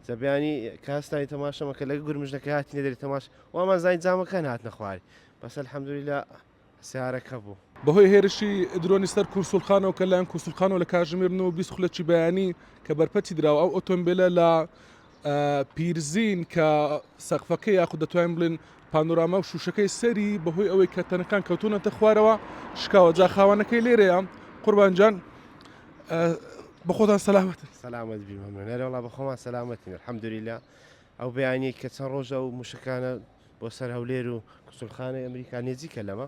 جا بەیانی کە هەستانی تەماشەمە کە لەگە گورمژنەکە هاتینە دەری تەماش وامان زانی جامەکان هاتنە خواری بەس الحمدللە سیارەکە بوو. بەهۆی هێرشی درۆنی سەر کونسوڵخانەوە کە لەلایەن کونسوڵخانەوە لە کاژمێر 9 و 20 خولەکی بەیانی کە بەرپەرچی دراوە ئەو ئۆتۆمبێلە لە پیرزین کە سەقفەکەی یاخود دەتوانین بڵێن پانۆراما و شوشەکەی سەری بەهۆی ئەوەی کە تەنەکان کەوتونەتە خوارەوە شکاوە جا خاوەنەکەی لێرەیە قوربان جان بەخۆتان سەلامەتن. سەلامەت بی مەمنون ئەرێ وەڵا بەخۆمان سەلامەتین الحمدللە ئەو بەیانیەی کە چەند ڕۆژە ئەو موشەکانە بۆ سەر هەولێر و کونسوڵخانەی ئەمریکا نێزیکە لەمە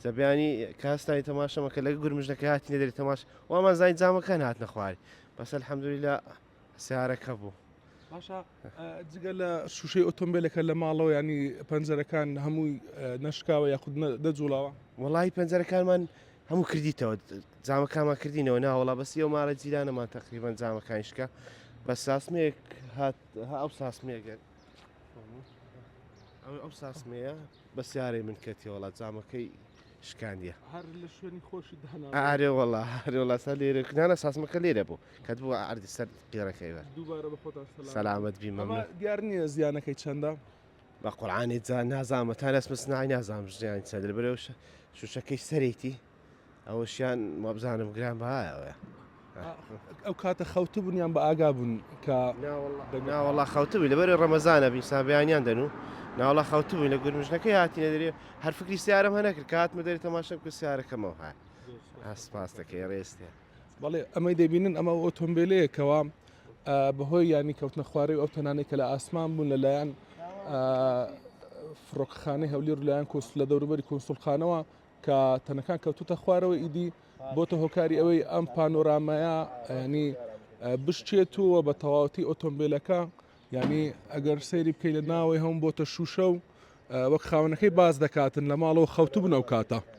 جا بەیانی کە هەستانی تەماشەمە کە لەگە گورمژنەکە هاتینە دەری تەماش وامان زانی جامەکان هاتنە خواری بەس الحمدللە سیارەکە بوو. باشە جگە لە شوشەی ئۆتۆمبیلەکە لە ماڵەوە ینی پەنجەرەکان هەمووی نەشکاوە یاخود دەجوڵاوە؟ وەڵی پەنجەرەکانمان هەموو کردیتەوە جامەکانمان کردینەوە ناوەڵا بەس ئەو ماڵە جیرانەمان تقریبان جامەکانی شکا بە ساسمێک هات ئەو ساسمێگەر ئەو ساسمەیە بە سیارەی من کەتی وەڵا جامەکەی شکاندیە. هەر لە شوێنی خۆشی دانا. ئارێ وەڵا ئارێ وەڵا سەر لێرە نانا ساسمەکە لێرە بوو کەت بوو عەردی سەر قیڕەکەی بەر. دووبارە بە خۆتان سەلامەت. سەلامەت بی مەمنون. ئەمە دیار نییە زیانەکەی چەندە؟ بە قورعانی جا نازانم تا نەچمە سناعی نازانم زیانی چەندە لەبەر ئەوە شوشەکەی سەرێتی ئەوەشیان وابزانم گران بەهایە ئەوەیە. ئەو کاتە خەوتبوون یان بە ئاگا بوون کە ناوەڵا خەوتبووی لەبەر ڕەمەزانە بینسان بەیانیان دەن و ناوەڵا خەوتبووین لە گورمژنەکەی هاتینە دەرێ هەر فکری سیارم هەنەکرد کە هاتمە دەرێ تەماشا بکە سیارەکەمەوە هات سپاس دەکەی ڕێستێ. بەڵێ ئەمەی دەبینن ئەمە ئەو ئۆتۆمبیلەیە کەوا بەهۆی ینی کەوتنە خوارەوەی ئەو تەنانەی کە لە ئاسمان بوون لەلایەن فڕۆکەخانەی هەولێر و لایەن کۆس لە دەوروبەری کۆنسوڵخانەوە کە تەنەکان کەوتوتە خوارەوە ئیدی بۆتە هۆکاری ئەوەی ئەم پانۆرامایە ینی بشچێت و بە تەواوەتی ئۆتۆمبیلەکە ینی ئەگەر سەیری بکەی لە ناوەی هەم بۆتە شوشە و وەک خاونەکەی باز دەکاتن لە ماڵەوە خەوتبوون ئەو کاتە.